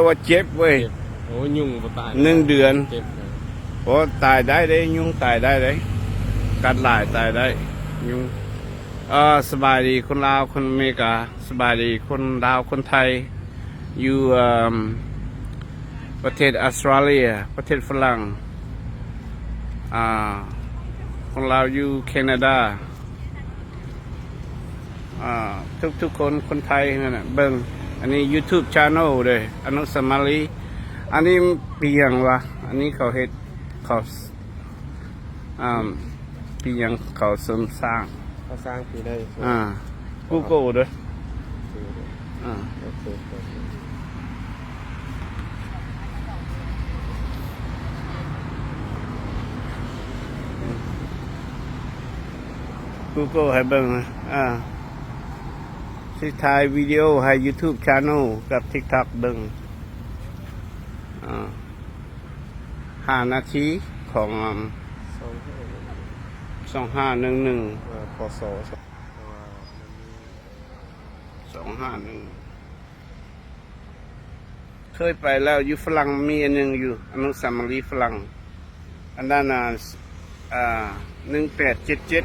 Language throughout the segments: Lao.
ວ່າເຈັບເວີຍ. ໂອ້ ຍຸງບໍ່ຕາຍ ໜຶ່ງເດືອນ. ເຈັບ. ໂອ້ ຕາຍໄດ້ເດ້ ຍຸງຕາຍໄດ້ເດ້ ກັດຫຼາຍຕາຍໄດ້ ຍຸງ. ເອີ ສະບາຍດີຄົນລາວ ຄົນອາເມລິກາ ສະບາຍດີຄົນລາວ ຄົນໄທ ຢູ່ ເອີ່ມ ປະເທດອອສເຕຣເລຍ ປະເທດຝຣັ່ງ ອ່າ ຄົນລາວຢູ່ແຄນາດາ ອ່າ ທຸກໆຄົນ ຄົນໄທນັ້ນນະ ເບິ່ງ. ອັນນີ້ YouTube Channel ເດ້ ອະນຸສາວະລີ. ອັນນີ້ປີຫຍັງວະ? ອັນນີ້ເຂົາເຮັດ ເຂົາ ອ່າ ປີຫຍັງເຂົາເສີມສ້າງ? ເຂົາສ້າງປີໃດ? ອ່າ Google ເດີ. ອ່າ ໂອເຄ ໂອເຄ. Google ໃຫ້ເບິ່ງ. ອ່າ ຊິຖ່າຍວິດີໂອໃຫ້ YouTube Channel ກັບ TikTok ເບິ່ງ. ອ່າ ຫ້ານາທີຂອງ ອາ ສອງຫ້າໜຶ່ງໜຶ່ງ ເອີ ພ.ສ. ສອງຫ້າໜຶ່ງ ເຄີຍໄປແລ້ວ ຢູ່ຝຣັ່ງມີອັນໜຶ່ງຢູ່ ອະນຸສາວະລີຝຣັ່ງ ອັນນັ້ນນະ ອ່າ ໜຶ່ງແປດເຈັດເຈັດ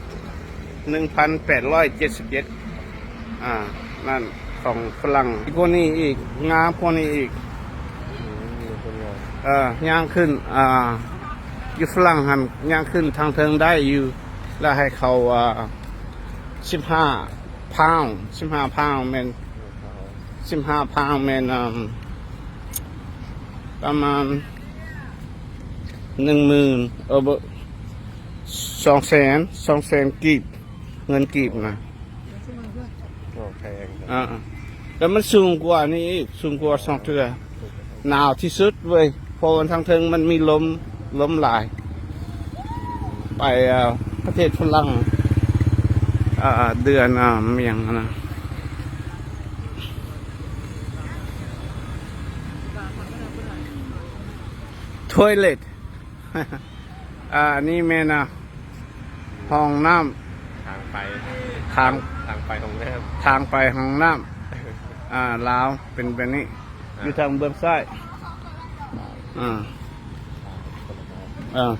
ໜຶ່ງພັນແປດຮ້ອຍເຈັດສິບເຈັດ ອ່າ ນັ້ນຂອງຝຣັ່ງ ກວ່ານີ້ອີກ ງາມກວ່ານີ້ອີກ. ອືມ ເອີ ຍ່າງຂຶ້ນ ອ່າ ຢູ່ຝຣັ່ງຫັ້ນ ຍ່າງຂຶ້ນທາງເທິງໄດ້ຢູ່ ແລ້ວໃຫ້ເຂົາ ອ່າ ສິບຫ້າພາວ ສິບຫ້າພາວແມ່ນ ສິບຫ້າພາວແມ່ນ ອ່າ ປະມານ ໜຶ່ງໝື່ນ ເອີ ບໍ່ ສອງແສນ ສອງແສນກີບ ເງິນກີບນະ. ໂອ້ ແພງ. ອ່າ ແລ້ວມັນສູງກວ່ານີ້ອີກ ສູງກວ່າສອງເທື່ອ ໜາວທີ່ສຸດເວີຍ ເພາະວ່າທາງເທິງມັນມີລົມ ລົມຫຼາຍ. ໄປ ເອີ ປະເທດຝຣັ່ງ ເອີ ເດືອນ ເອີ ຫຍັງຫັ້ນນະ toilet. ອ່າ ອັນນີ້ແມ່ນ ອ່າ ຫ້ອງນ້ຳ ທາງໄປ ທາງ ທາງໄປຫ້ອງນ້ຳ ທາງໄປຫ້ອງນ້ຳ ອ່າ ລາວເປັນແບບນີ້ ອ່າ ຢູ່ທາງເບື້ອງຊ້າຍ ອ່າ ອ່າ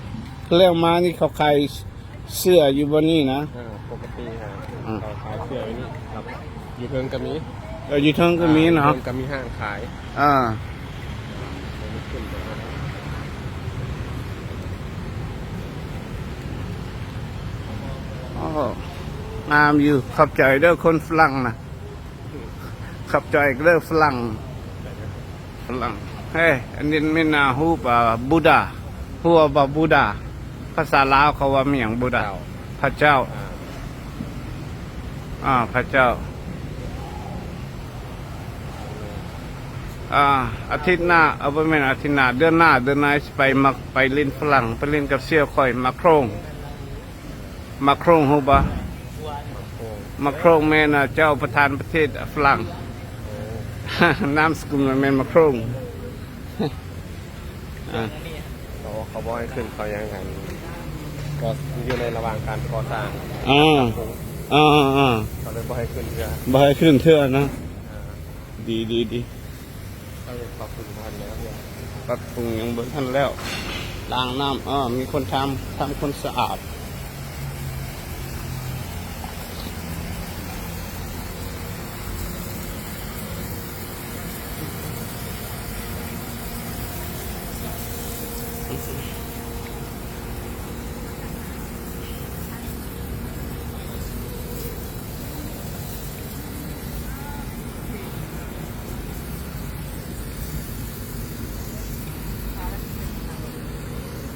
ແລ້ວມານີ້ເຂົາຂາຍເສື້ອຢູ່ບ່ອນນີ້ນະ? ອ່າ ປົກກະຕິ ອ່າ ອ່າ ເຂົາຂາຍເສື້ອຢູ່ນີ້ ຢູ່ເທິງກໍມີ. ເອີ ຢູ່ເທິງກໍມີເນາະ ອ່າ ຢູ່ເທິງກໍມີຮ້ານຂາຍ ອ່າ ໂອ້ ງາມຢູ່ ຂອບໃຈເດີຄົນຝຣັ່ງນະ ຂອບໃຈເດີຝຣັ່ງ ຝຣັ່ງ. ເອີ ອັນນີ້ແມ່ນ ອ່າ ຮູບ ອ່າ ບຸດດາ ຮູ້ວ່າບຸດດາ ພາສາລາວເຂົາວ່າແມ່ນຫຍັງ? ບຸດດາ ພະເຈົ້າ ພະເຈົ້າ ອ່າ ອ່າ ພະເຈົ້າ. ອ່າ ອາທິດໜ້າ ເອີ ບໍ່ແມ່ນອາທິດໜ້າ ເດືອນໜ້າ ເດືອນໜ້າຊິໄປ ມັກໄປຫຼິ້ນຝຣັ່ງ ໄປຫຼິ້ນກັບສ່ຽວຂ້ອຍ ມາໂຄຣງ ມາໂຄຣງ ຮູ້ບໍ່? ມາໂຄຣງແມ່ນເຈົ້າປະທານປະເທດຝຣັ່ງ ນາມສະກຸນແມ່ນມາໂຄຣງ. ອ່າ ເຂົາ ເຂົາບໍ່ໃຫ້ຂຶ້ນ ເຂົາຍັງ ອັນ ກໍຢູ່ໃນລະຫວ່າງການກໍ່ສ້າງ ອ່າ ອ່າ ອ່າ ເຂົາເລີຍບໍ່ໃຫ້ຂຶ້ນເທື່ອ ບໍ່ໃຫ້ຂຶ້ນເທື່ອນະ ອ່າ ດີ ດີ ດີ ເຂົາຍັງປັບປຸງບໍ່ທັນແລ້ວ ປັບປຸງຍັງບໍ່ທັນແລ້ວ ລ້າງນ້ຳ ເອີ ມີຄົນທຳ ທຳຄວາມສະອາດ.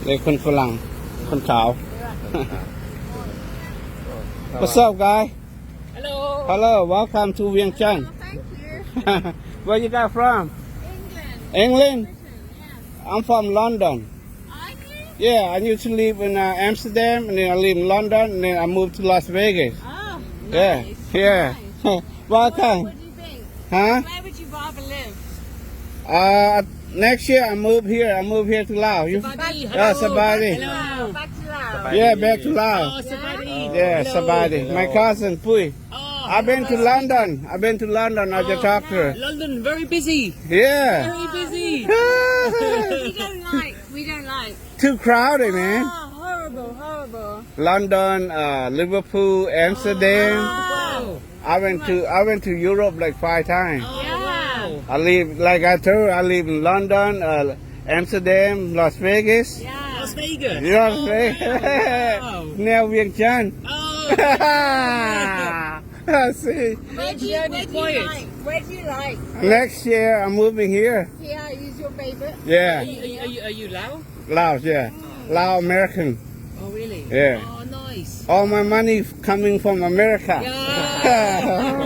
ເລີຍຄົນຝຣັ່ງ ຄົນຂາວ. What's up, guy? Hello. Hello, welcome to Vientiane. Oh, thank you. Where you guys from? England. England? Britain, yes. I'm from London. Are you? Yeah, I used to live in, uh, Amsterdam, and then I live in London, and then I moved to Las Vegas. Oh, yeah, nice. Yeah. Nice. Welcome. What, what do you think? Huh? Where would you rather live? Uh, next year I move here. I move here to Laos. You? ສະບາຍດີ. ເອີ ສະບາຍດີ. Hello. Back to Laos. Yeah, back to Laos. ອໍ ສະບາຍດີ. Yeah, ສະບາຍດີ. Hello. My cousin Pui. ອໍ I've been to London. I've been to London. I just talked to her. London very busy. Yeah. Very busy. We don't like. We don't like. Too crowded, man. Oh, horrible, horrible. London, uh, Liverpool, Amsterdam. Wow. Wow. I went to I went to Europe like five times. Oh, Yeah. Wow. I live like I told you, I live in London, uh, Amsterdam, Las Vegas. Yeah. Las Vegas. You know what I'm saying? Wow. ແນວວຽງຈັນ Oh. I see. Where do you, where do you Quiet. like? Where do you like? Next year I'm moving here. Here is your favorite. Yeah. Are you, are you, are you Lao? Laos, yeah. Lao American. Oh, really? Yeah. Oh, nice. All my money coming from America. Yeah.